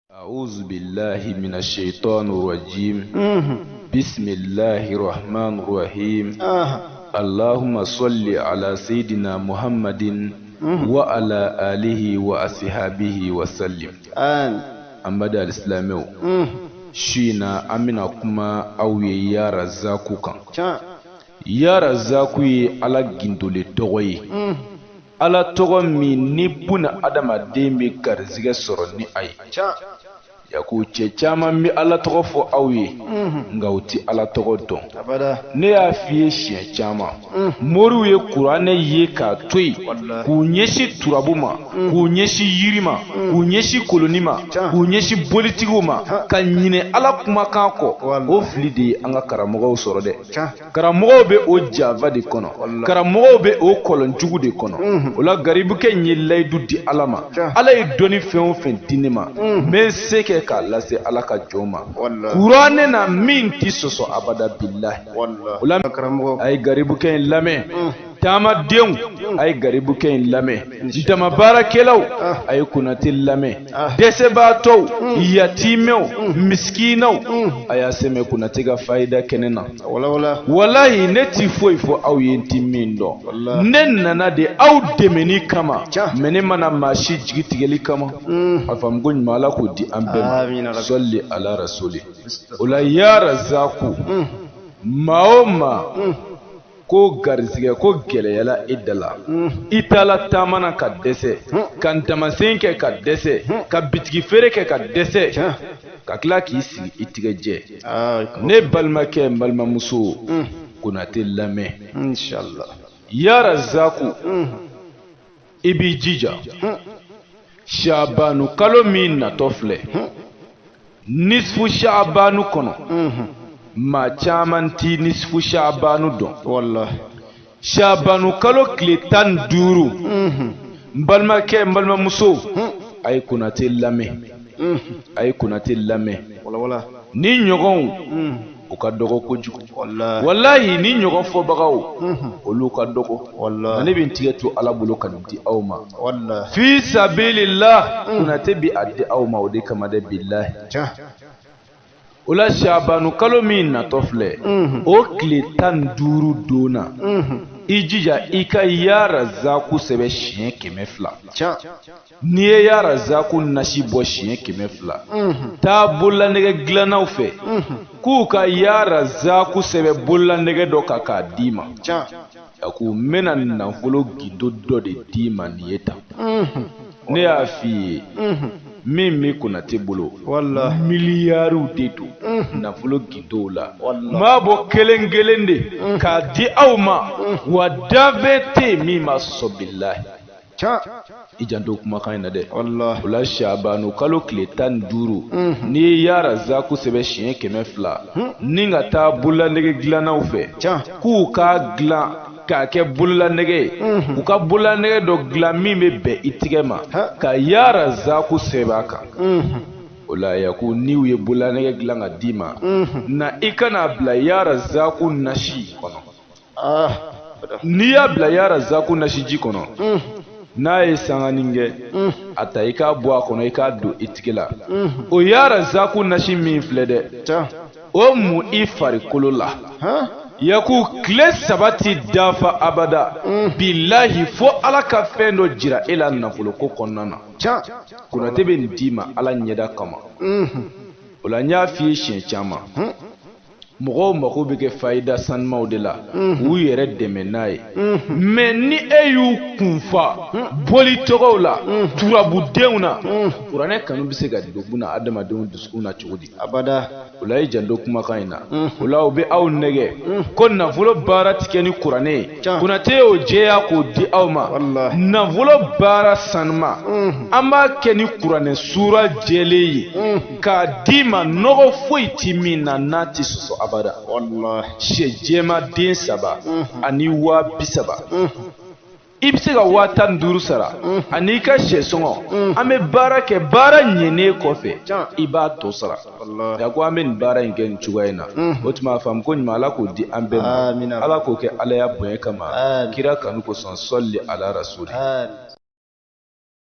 أعوذ بالله من الشيطان الرجيم بسم الله الرحمن الرحيم اللهم صل على سيدنا محمد وعلى آله وأصحابه وسلم an baden alisilamɛw su in na an bɛna kuma aw ye ya razaku kan ya razaku ye ala gindole tɔgɔ ye ala tɔgɔ min ni buna adamaden bɛ garizigɛ sɔrɔ ni a ye yaku cɛ caman bɛ ala tɔgɔ fɔ aw ye nka u tɛ ala tɔgɔ dɔn ne y'a f'i ye siɲɛ caman moriw ye kuranɛ ye k'a to yen k'u ɲɛsin turabu ma k'u ɲɛsin yiri ma k'u ɲɛsin koloni ma k'u ɲɛsin bolitigiw ma ka ɲinɛ ala kumakan kɔ o fili de ye an ka karamɔgɔw sɔrɔ dɛ karamɔgɔw bɛ o janfa de kɔnɔ karamɔgɔw bɛ o kɔlɔnjugu de kɔnɔ o la garibukɛ in ye layidu di ala ma ala ye dɔnni fɛn o fɛn di ne ma n bɛ n se kɛ k'a lase ala ka jɔn ma kuranɛ na min tɛ sɔsɔ abada bilahi o la a ye garibukɛ in lamɛn taamadenw a ye garibukɛ in lamɛn dama baarakɛlaw a ye konate lamɛn dɛsɛbaatɔw yatimɛw misikinaw a y'a sɛmɛ konate ka fayida kɛnɛ na walahi ne ti foyi fɔ aw ye n ti min dɔn ne nana de aw dɛmɛni kama mɛ ne ma na maa si jigi tigɛli kama a faamuko ɲuman ala k'o di an bɛɛ ma sɔli ala rasuli o la ya razaku maa o maa ko garizigɛ ko gɛlɛyala i da la i taala taama na ka dɛsɛ ka ntamasen kɛ ka dɛsɛ ka bitigi feere kɛ ka dɛsɛ ka tila k'i sigi i tigɛ jɛ ne balimakɛ n balimamuso konate lamɛn ya razaku i b'i jija shabanu kalo min natɔ filɛ nisfu shabanu kɔnɔ maa caman ti nisfu shabanu dɔn wallahi shabanu kalo tile 15 n balimakɛ n balimamuso a ye konate lamɛn a ye konate lamɛn ni ɲɔgɔnw u ka dɔgɔ kojugu walahi ni ɲɔgɔn fɔbagaw olu ka dɔgɔ nka ne bɛ n tigɛ to ala bolo ka nin di aw ma fi sabilillah konate bi a di aw ma o de kama dɛ bilahi o la shabanu kalo min natɔ filɛ o tile 15 don na i jija i ka ya razaku sɛbɛn siɲɛ 200 n'i ye ya razaku nasi bɔ siɲɛ 200 taa bololanɛgɛ dilannaw fɛ k'u ka ya razaku sɛbɛn bololanɛgɛ dɔ kan k'a d'i ma a ko n bɛna nafolo gindo dɔ de d'i ma nin ye tan ne y'a f'i ye min bɛ konate bolo miliyariw de don nafolo gindow la n b'a bɔ kelen kelen de k'a di aw ma wa danfɛn tɛ yen min b'a sɔsɔ bilahi i janto kumakan in na dɛ o la shabanu kalo tile 15 n'i ye ya razaku sɛbɛn siɲɛ 200 ni ka taa bololanɛgɛ dilannaw fɛ k'u k'a dilan k'a kɛ bololanɛgɛ ye u ka bololanɛgɛ dɔ dilan min bɛ bɛn i tigɛ ma ka ya razaku sɛbɛn a kan o la yaku n'u ye bololanɛgɛ dilan ka d'i ma na i ka n'a bila ya razaku nasi kɔnɔ ah. n'i y'a bila ya razaku nasiji kɔnɔ n'a ye sanganin kɛ a ta i k'a bɔ a kɔnɔ i k'a don i tigɛ la o ya razaku nasi min filɛ dɛ o mu i farikolo la yaku tile 3 ti dafa abada bilahi fo ala ka fɛn dɔ jira e la nafoloko kɔnɔna na konate bɛ nin d'i ma ala ɲɛda kama o la n y'a f'i ye siɲɛ caman mɔgɔw mako bɛ kɛ fayida sanumaw de la k'u yɛrɛ dɛmɛ n'a ye mɛ ni e y'u kunfa boli tɔgɔw la turabudenw na kuranɛ kanu bɛ se ka don buna adamadenw dusukun na cogo di abada o la i janto kumakan in na o la u bɛ aw nɛgɛ ko nafolo baara ti kɛ ni kuranɛ ye konate y'o jɛya k'o di aw ma nafolo baara sanuma an b'a kɛ ni kuranɛ sura jɛlen ye k'a d'i ma nɔgɔ foyi ti min na n'a ti sɔsɔ abada sɛ jɛma den 3 ani 30,000 i bɛ se ka 15,000 sara ani i ka sɛ sɔngɔ an bɛ baara kɛ baara ɲɛnen kɔfɛ i b'a tɔ sara ya ko an bɛ nin baara in kɛ nin cogoya in na o tuma a faamu ko ɲuman ala k'o di an bɛɛ ma ala k'o kɛ alaya bonya kama kira kanu kosɔn sɔli ala rasuli.